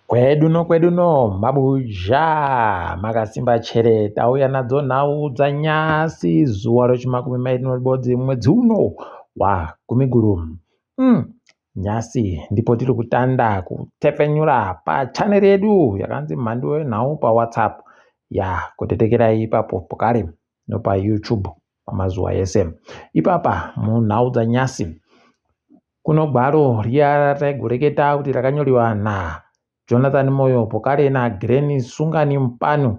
Kwedu no kwedu no mabuja makasimba chere tauya nadzo nhau dzanyasi zuva rechimakumi mairi neribodzi mwedzi uno waGumiguru. Nyasi ndipo tiri kutanda kutepfenyura pachaneri yedu yakanzi Mhandu Yenhau paWhatsApp ya kutetekerai ipapo pokare nopaYouTube pamazuva ese. Ipapa munhau dzanyasi Kuno gwaro riya rataigoreketa kuti rakanyoriwa naJonathan Moyo pokare naGreni Sungani Mupanu.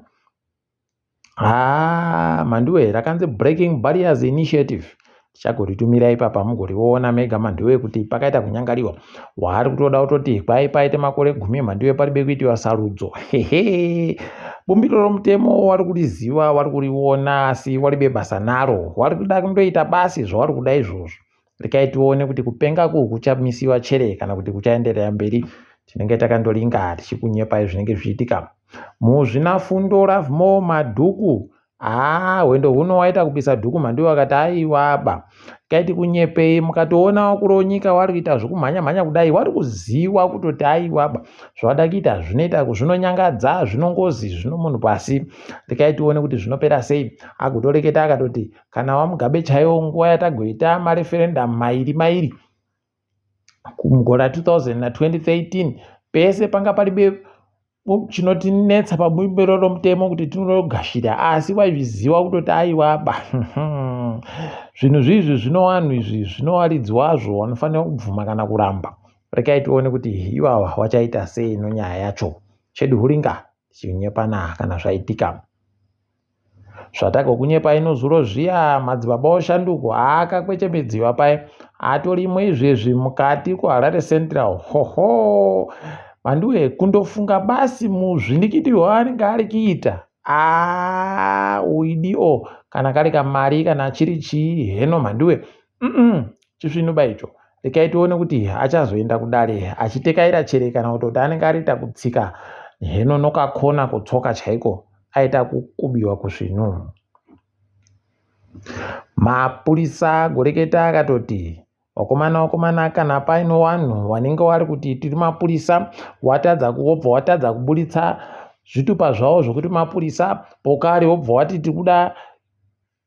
Haa Mhanduwe rakanzi Breaking Barriers Initiative. Tichagoritumira ipapa mugoriona mega Mhanduwe kuti pakaita kunyangariwa. Waari kutoda kutoti kwai paite makore gumi Mhanduwe paribe kuitiwa sarudzo. Hehe. Bumbiro romutemo wari kuriziva wari kuriona asi waribe basa naro. Wari kuda kundoita basi zvawari kuda izvozvo. Rekai tione kuti kupenga uku kuchamisiwa chere kana kuti kuchaenderera mberi. Tinenge takandoringa tichikunyepai zvinenge zvichiitika. Muzvinafundo Lovemore Madhuku haa hwendo huno waita kubisa dhuku mhanduwe akati aiwaba kaiti kunyepei mukatoona wakuru wenyika wari kuita zvekumhanya mhanya kudai wari kuziwa kutoti aiwaba zvawada kuita zvinoita zvinonyangadza zvinongozi zvino munhu pasi rekai tione kuti zvinopera sei agotoreketa akatoti Kana waMugabe chaiwo nguva yatagoita mareferendamu mairi mairi mugore ra 2000 na 2013 pese panga paribe chinotinetsa pabumbiro romutemo kuti tinogashira asi waizviziva kutoti aiwaba zvinhu zviizvi zvinowanhu izvi zvinowaridzi wazvo wanofanira kubvuma kana kuramba rekai tione kuti iwawa wachaita sei nonyaya yacho chedu huringa tichinyepana kana zvaitika Zvatagokunyepai nozuro zviya madzibaba oshanduko aakakwechemedziwa paye atorimo izvezvi mukati kuHarare Central hoho Manduwe kundofunga basi muzvindikiti hwaanenge ari kuita aa uidi o kana kari kamari kana chiri chii heno Mhanduwe mm chisvinuba icho rekai tione kuti achazoenda kudare achitekaira chere kana kutoti anenge arita kutsika heno nokakona kutsoka chaiko aita kukubiwa kusvinu. Mapurisa goreketa akatoti wakomana wakomana kana paine wanhu wanenge wari kuti tiri mapurisa watadza wobva watadza kuburitsa zvitupa zvavo zvokuti mapurisa pokari wobva wati tiri kuda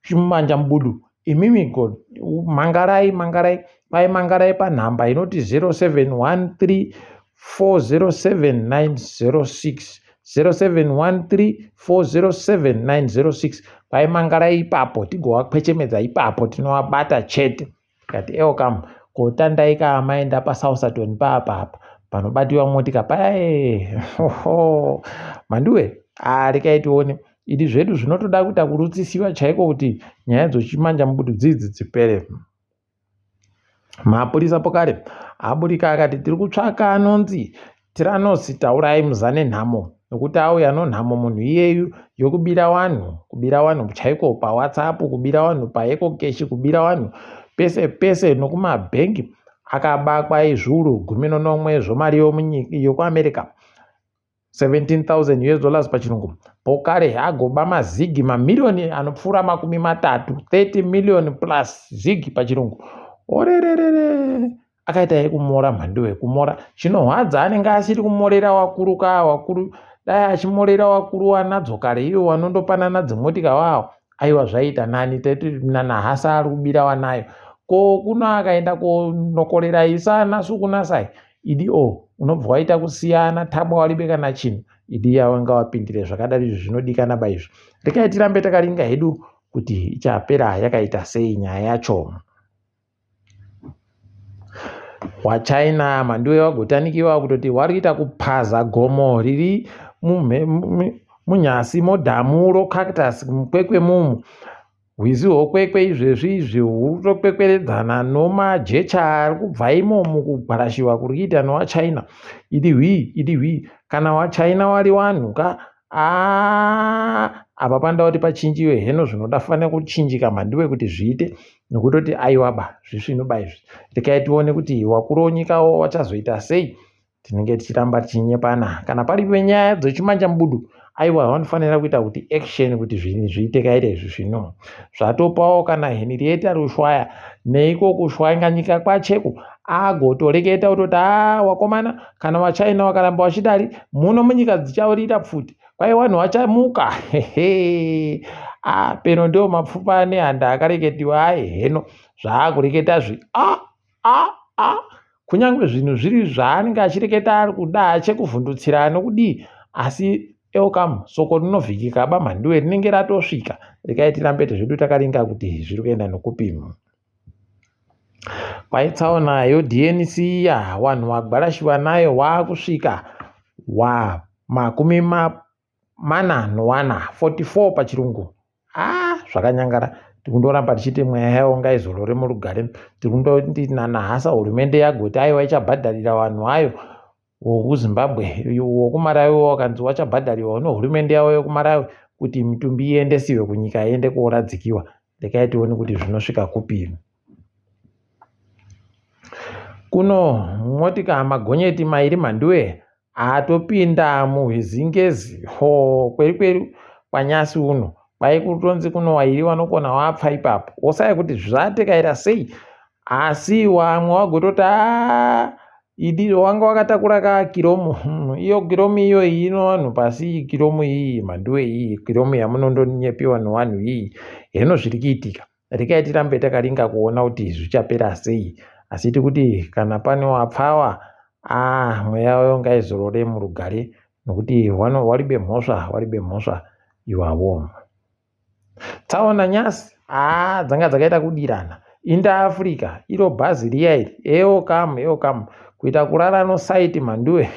Chimanja mubudu imimi god mangarai mangarai kwai mangarai panhamba inoti 0713 407 906 0713 407 906 kwai mangarai ipapo tigovakwechemedza ipapo tinovabata chete Tikati elcam ko tandai ka maenda paSausaton papa apa panobatiwa motika paya ee Mhanduwe haa rekai tione idi zvedu zvinotoda kuita kurutsisiwa chaiko kuti nyaya dzochimanja mubudu dzidzi dzipere. Mapurisa pokare aburika akati tiri kutsvaka anonzi Tiranos taurai muzane nhamo nokuti auya nonhamo munhu iyeyu yokubira wanhu kubira wanhu chaiko pawhatsapp kubira wanhu paecocash kubira wanhu pese pese nokumabhengi akabakwa izviuru gumi nonomwe zvomari yokuamerica 17,000 us dollars pachirungu pokare agoba mazigi mamiriyoni anopfuura makumi matatu 30 million plus zigi pachirungu orererere akaita yekumora mhanduwe kumora chinohwadza anenge asiri kumorera wakuru ka wakuru dai achimorera wakuru wanadzo kare iwo wanondopanana dzimotika wawo aiwa zvaita nani teti nanahasa ari kubira wanayo ko kuno akaenda konokorera isa nasukunasai idi o unobva waita kusiyana tabwa waribe kana chinhu idi yawanga wapindire zvakadari izvi zvinodikana ba izvo rekai tirambe takaringa hedu kuti ichapera yakaita sei nyaya yacho WaChina Mhanduwe wagotanikiwa kutoti wari kuita kupaza gomo riri munyasi modhamu roCactus muKwekwe mumu. Hwizi hwoKwekwe izvezvi izvi huri kutokwekweredzana nomajecha ari kubva imomu kugwarashiwa kuri kuita nowaChina. Idi hwii, idi hwii. Kana waChina wari wanhu ka aa apa panoda kuti pachinjiwe heno zvinoda fanira kuchinjika Mhanduwe kuti zviite nokutoti aiwaba zvisvinu ba izvi rekai tione kuti wakuru wonyikawo wachazoita sei tinenge tichiramba tichinyepana kana pari penyaya dzechimanja mubudu Aiwa vanofanira kuita kuti action kuti zvinhu zviite kaita izvi zvino. Zvatopawo kana Henrietta Rushwaya neiko kushwanganyika kwacheko agotoreketa kutoti haa wakomana kana vaChina vakaramba vachidari muno munyika dzichaurira pfuti kwai vanhu vachamuka hehe ah peno ndiwo mapfupa anehanda akareketiwa ayi heno zvaakureketazve ah ah ah kunyange zvinhu zviri zvaanenge achireketa ari kuda achekuvhundutsira anokudii asi elcam soko rinovhikika ba mhanduwe rinenge ratosvika rekai tirambe zvedu takaringa kuti zviri kuenda nokupi kwaitsaona yoDNC iya vanhu vagwarashiwa nayo waakusvika wa 44 44 pachirungu. Ah, zvakanyangara. Tikundoramba tichiti mweya yavo ngaizorore murugare. Tikundoti nanahasa hurumende yagoti aiwa ichabhadharira vanhu ayo wokuZimbabwe wokuMalawi wakanzi wachabhadhariwa nehurumende yavo yekuMalawi kuti mitumbi iendesiwe kunyika iende koradzikiwa. Rekai tione kuti zvinosvika kupi. Kuno motika magonyeti mairi mhanduwe atopinda muhwezingezi ho kweri kweri kwanyasi uno kwai kutonzi kuno wairi wanokona wapfa ipapo wosaya kuti zvatekaira sei asi wamwe wagototi aa idi wanga wakatakura ka kiromu hmm, iyo kiromu iyo iyi ino vanhu pasi iyi kiromu iyi mhanduwe iyi kiromu yamunondonyepiwa nevanhu iyi heno zviri kuitika Rekai tirambe takaringa kuona kuti zvichapera sei. Asi tikuti kana pane wapfawa, ah, mweya wayo ngaizorore murugare nokuti waribe mhosva, waribe mhosva iwavo. Tsaona nyasi, ah, dzanga dzakaita kudirana. Inda Africa, iro bhazi riya iri, ewo kamu, ewo kamu, kuita kurara no site mhanduwe.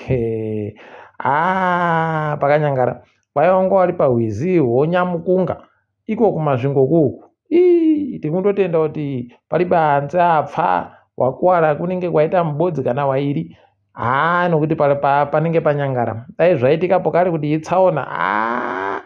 Ah, pakanyangara. Kwai wanga wari pahwizi hwonyamukunga. Iko kuMasvingo kuku ii tikundotenda kuti paribe hanzi apfa wakuwara kunenge kwaita mubodzi kana wairi haa nokuti panenge panyangara dai zvaitika pokari kuti itsaona haa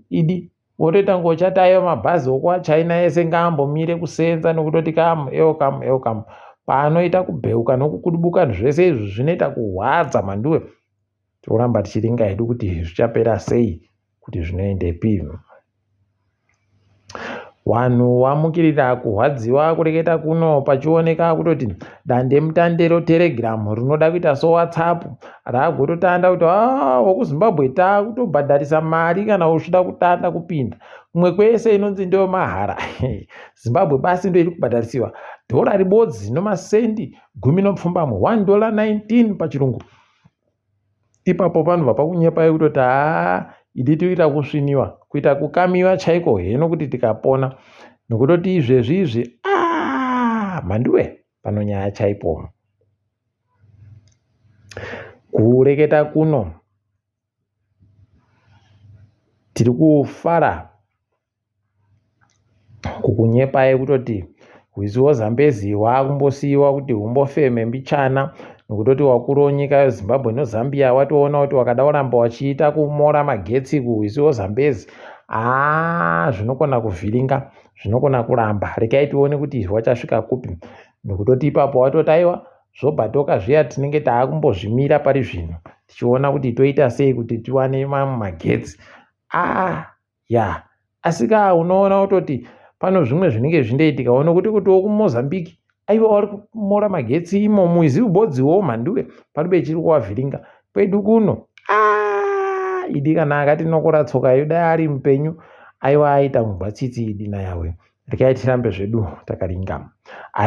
idi wotoita ngochati aiwa mabhazi okuachina ese ngaambomire kusenza nokutoti kamu ewo kamu ewo kamu paanoita kubheuka nokukudubuka zvese izvi zvinoita kuhwadza mhanduwe toramba tichiringa hedu kuti zvichapera sei kuti zvinoendepi. Vanhu vamukirira kurwadziwa kureketa kuno pachioneka kutoti dandemutande roTelegram rinoda kuita soWhatsApp rakutotanda kuti ah, wekuZimbabwe takutobhadharisa mari kana uchida kutanda kupinda kumwe kwese inonzi ndiyo mahara Zimbabwe basi ndo iri kubhadharisiwa dhora ribodzi nomasendi 17 1 dollar 19 pachirungu Ipapo panobva pakunyepai kutoti haa idi toita kusviniwa kuita kukamiwa chaiko heno kuti tikapona nokutoti izvezvi izvi aa mhanduwe pano nyaya chaipo. Kureketa kuno tiri kufara Kukunyepai kutoti hwizi hwoZambezi hwakumbosiiwa kuti humbofeme mbichana nokutoti wakuru wenyika yeZimbabwe neZambia watoona kuti wakada kuramba wachiita kumora magetsi kuhwizi hwoZambezi haa zvinokona kuvhiringa zvinokona kuramba rekai tione kuti wachasvika kupi nokutoti ipapo watoti aiwa zvobhadhoka zviya tinenge taakumbozvimira pari zvino tichiona kuti toita sei kuti tiwane mamwe magetsi aa ya asi ka unoona kutoti pano zvimwe zvinenge zvindoitika one kuti kuti wokumozambique aiwa wari kumora magetsi imomo izivi bodziwo mhanduwe paribe chiri kuwavhiringa kwedu kuno ah, idi kana akati nokora tsoka yo dai ari mupenyu aiwa aita mubva tsitsi idi nayawe Regai tirambe zvedu takaringa.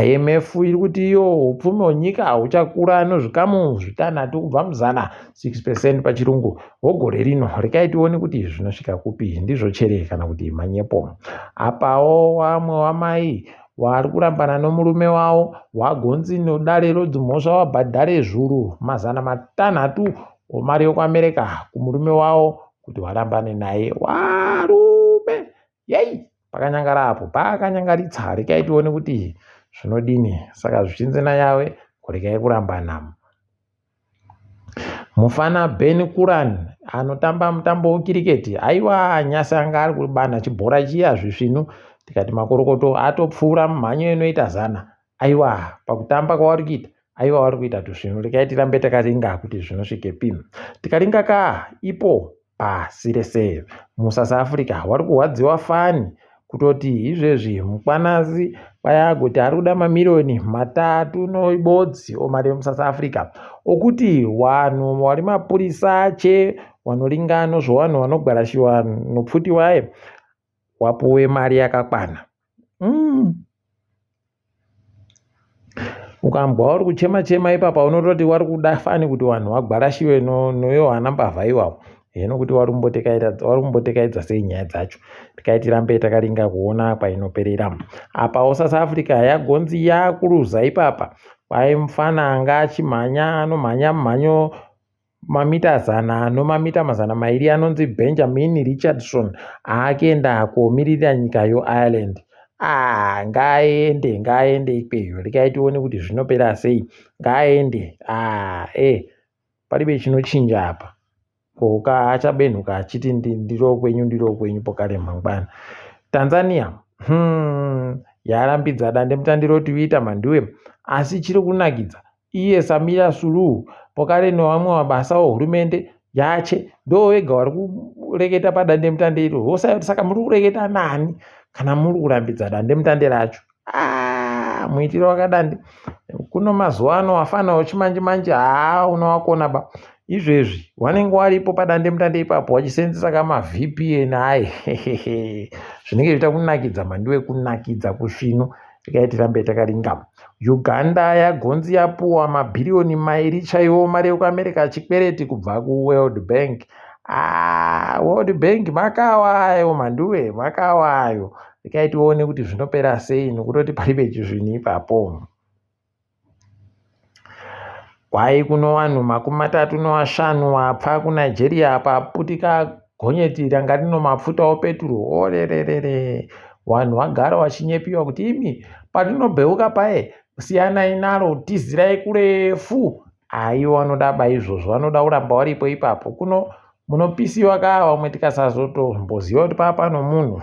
IMF iri kuti iyo upfumi hwenyika huchakura nezvikamu zvitanhatu kubva muzana 6 percent pachirungu hwegore rino. Regai tione kuti zvinosvika kupi, ndizvo chere kana kuti manyepo. Apawo vamwe wamai vari kurambana nomurume wavo wagonzi nodare rodzimhosva vabhadhare zvuru 600 wemari yekuAmerica kumurume wavo kuti varambane naye. Warume yei pakanyangara apo pakanyangaritsa rekai tione kuti zvinodini saka zvichinzi nayawe kurekai kurambana mufana ben kuran anotamba mutambo wekiriketi aiwa nyasi anga ari kubana chibhora chiya zvisvinu tikati makorokoto atopfuura mumhanyo inoita zana aiwa pakutamba kwavari kuita aiwa vari kuita tusvinu rekai tirambe takaringa kuti zvinosvikepi tikaringa ka ipo. Pasi rese muSouth Africa wari kurwadziwa fani kutoti izvezvi Mukwanasi kwayagoti ari kuda mamiriyoni matatu noibodzi omari yemuSouth Africa okuti wanhu wari mapurisa ache wanoringano zvowanhu wanogwarashiwa nopfuti waye wapuwe mari yakakwana. Ukambwa uri kuchema chema ipapa unototi wari kuda fani kuti vanhu vagwarashiwe noyohana mbavha iwawo heno kuti wari kumbotekaidza sei nyaya dzacho tikai tirambe takaringa kuona kwainoperera apawo South Africa yagonzi yakuruza ipapa kwai mufana anga achimhanya anomhanya mumhanyo mamita zana nomamita 200 anonzi Benjamin Richardson aakuenda komiririra nyika yoIreland. Ah, ngaaende, ngaaende ikweyo. Regai tione kuti zvinopera sei. Ngaaende. Ah, eh, paribe chinochinja apa. Ko ka achabenhuka achiti ndiro kwenyu, ndiro kwenyu pokare mangwana. Tanzania, yarambidza dandemutande roTwitter mhanduwe, asi chiri kunakidza Iye Samia Suluhu pokare nevamwe mabasa ohurumende yache ndo vega vari kureketa padandemutande iro vosaya kuti saka muri kureketa nani kana muri kurambidza dandemutande racho ah, muitiro wakadandi kuno mazuva ano wafana wechimanje manje haa unowakona ba izvezvi wanenge waripo padandemutande ipapo wachisenzesa kama VPN aye zvinenge zviita kunakidza mandiwe kunakidza kusvinu Regai tirambe takaringa. Uganda yagonzi yapuwa mabhiriyoni mairi chaiwo mari yekuAmerica chikwereti kubva kuWorld Bank. Ah, World Bank makawa ayo mhanduwe makawa ayo. Regai tione kuti zvinopera sei nokutoti paribe chizvinhu ipapo. Kwai kuno vanhu 35 vapfa kuNigeria paputika gonyeti ranga rino mapfuta opeturo orererere vanhu vagara vachinyepiwa kuti imi parinobheuka paye siyanai naro tizirai kurefu aiwa vanoda ba izvozvo vanoda kuramba varipo ipapo kuno munopisiwa kaa vamwe tikasazotomboziva kuti paa pano munhu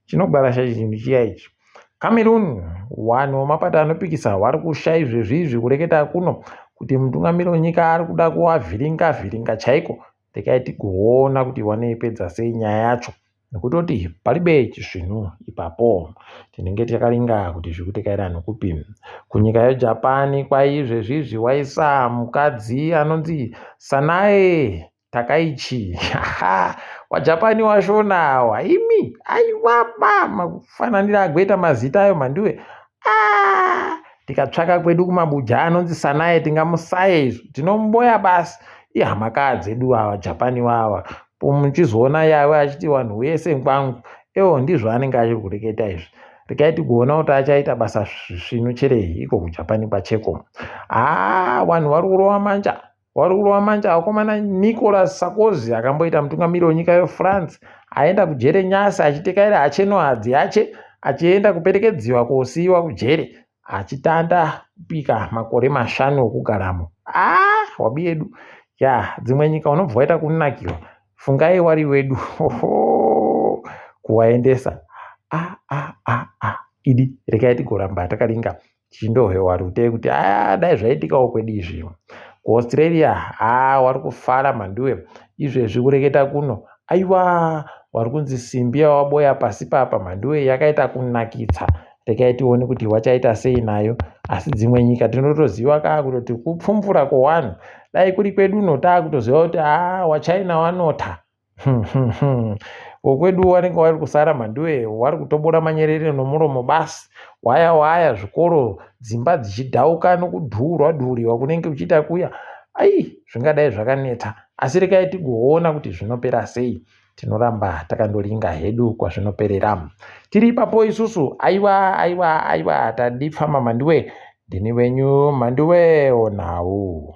chinogwarasha chinhu chiya ichi Cameroon, Vanhu vemapato anopikisa vari kusha izvezvi izvi kureketa kuno kuti mutungamiri wenyika ari kuda kuvavhiringa vhiringa chaiko. Rekai tigoona kuti vanoipedza sei nyaya yacho nekutoti paribe chisvinu ipapo. Tinenge takaringa kuti zviri kutekaira nekupi. Kunyika yeJapan kwai izvezvi izvi waisa mukadzi anonzi Sanae Takaichi waJapani washona awa imi aiwa ba makufananira agoita mazita ayo mhanduwe ah, tikatsvaka kwedu kumabuja anonzi sanaye tingamusaye izvo tinomboya basi ihama kaa dzedu awa Japani wawa muchizoona yawe achiti vanhu wese ngwangu ewo ndizvo anenge achiri kureketa izvi regai tigoona kuti achaita basa zvisvinu cherei iko kujapani kwacheko haa vanhu vari kurova manja Wari kurova manje akomana Nicolas Sarkozy akamboita mutungamiri wenyika yeFrance aenda kujere nyasi achitekaira acheno hadzi yache achienda kuperekedziwa kosiiwa kujere achitanda kupika makore mashanu okugaramo. Ah, wabi yedu ya dzimwe nyika unobva waita kunakiwa fungai wari wedu kuwaendesa ah, ah, ah, ah. Idi rekai tigoramba takaringa tichindohwewa rute kuti aa dai zvaitikawo kwedu izvi kuaustralia haa wari kufara mhanduwe izvezvi kureketa kuno aiwa wari kunzi simbi yawaboya pasi papa mhanduwe yakaita kunakitsa rekai tione kuti wachaita sei nayo asi dzimwe nyika tinotoziva kaa kutoti kupfumvura kwowanhu dai kuri kwedu uno taakutoziva kuti haa wachina wanota Wokwedu wanenge wari kusara mhanduwe wari kutobora manyerere nomuromo basi waya waya zvikoro dzimba dzichidhauka nokudhuurwa dhuuriwa kunenge kuchiita kuya ai zvingadai zvakanetsa asi rekai tigoona kuti zvinopera sei tinoramba takandoringa hedu kwazvinoperera tiri ipapo isusu aiwa aiwa aiwa tadipfama mhanduwe ndini wenyu mhanduwe onhau.